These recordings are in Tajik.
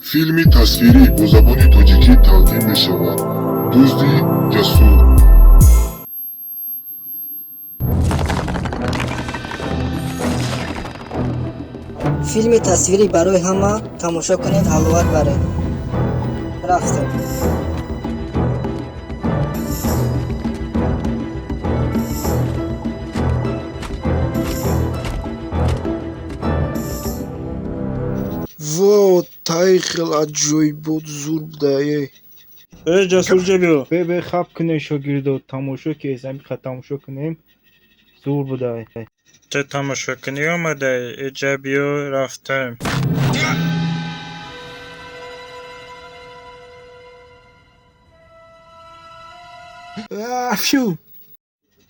Филми тасвирӣ бо забони тоҷикӣ тақдим мешавад. Дузди ҷасур. Филми тасвирӣ барои ҳама. Тамошо кунед, ҳаловат баред. Рафтем. Во, тай хел аҷоибот зур будае. Э, Ҷасур, ҷабиё. Бе, бе, хаб кунем, шогирдо, тамошо ки эсамиқа тамошо кунем, зур будай. Ту тамошокунӣ омадаӣ? Иҷа биё, рафтем. Афшу!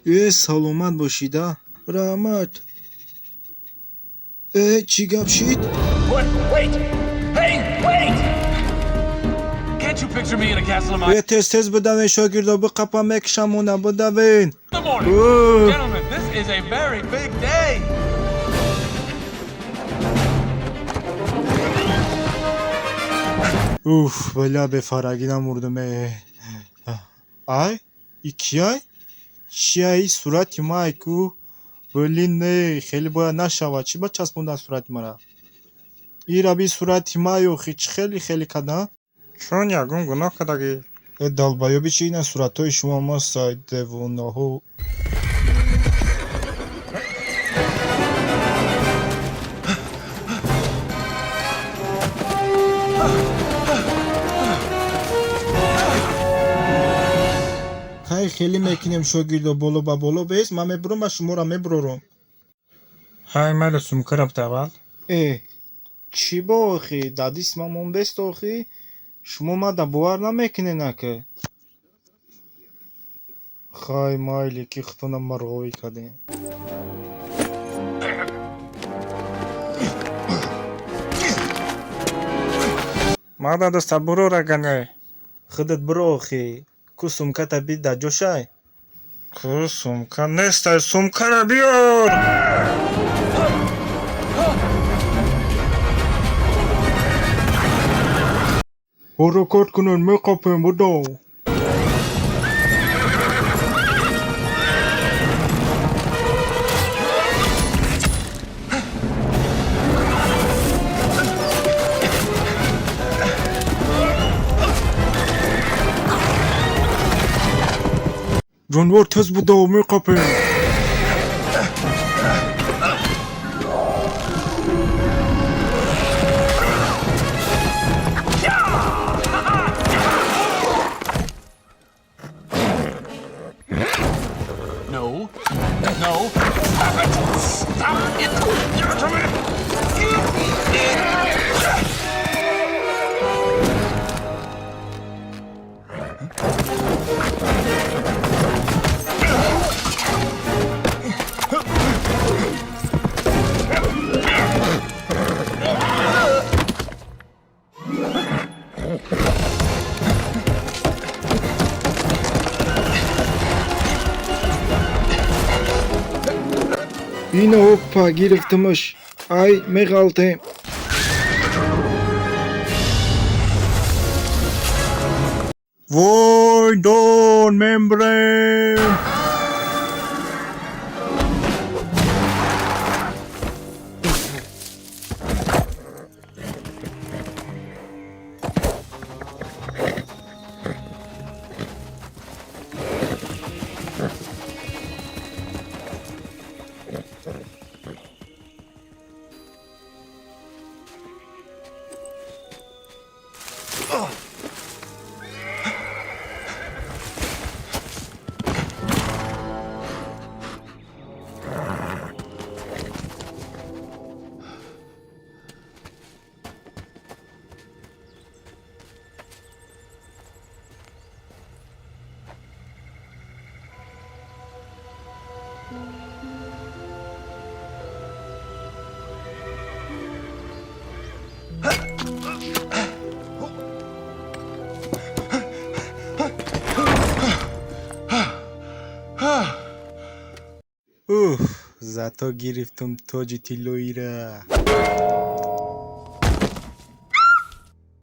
Э, саломат бошида. Раҳмат. Э, чӣ гап шид? Wait, wait! Hey, wait! Can't you picture me in a castle of my Э, тез, тез бидавен, шогирдо, биқапа мекушамона, бидавен. in the morning? Э. Gentlemen, this is a very big day. Уф, бала, бефарагӣ намурдум. Э, ай, и кияй? Чияй? Сурати май ку. Блин, не, хеле бояд нашавад. Чӣ ба часпондан сурати мара? Ира би сурати май охи, чӣ хеле хеле кадан? Чун ягон гуноҳ кардагӣ? Э, долбоёби, чи ина суратҳои шумо масай, девонаҳо. Хай, хеле мекунем, шогирдо, боло ба боло бес, ман мебурам ва шуморо мебурорам. Ҳай, майли, сумка рафта аввал. Э, чӣ бо охи? Дадист ман монбест охи? Шумо мада бовар намекунед ака? Хай, майли, ки худтона марғовӣ кардем. Мада даста бурора гане. Худат биро охи. Ку сумката бид дар ҷошай? Ку сумка нестай, сумкара биёр. Ҳаракат кунед, меқапем, будо. Ҷонвор, тез будо, меқапем. No. No. Stop it! Stop it! Gentlemen! Ина, опа, гирифтимаш. Ай, меғалтем. Вой, дон, мембрем. Уф, зато гирифтум тоҷи тиллоира.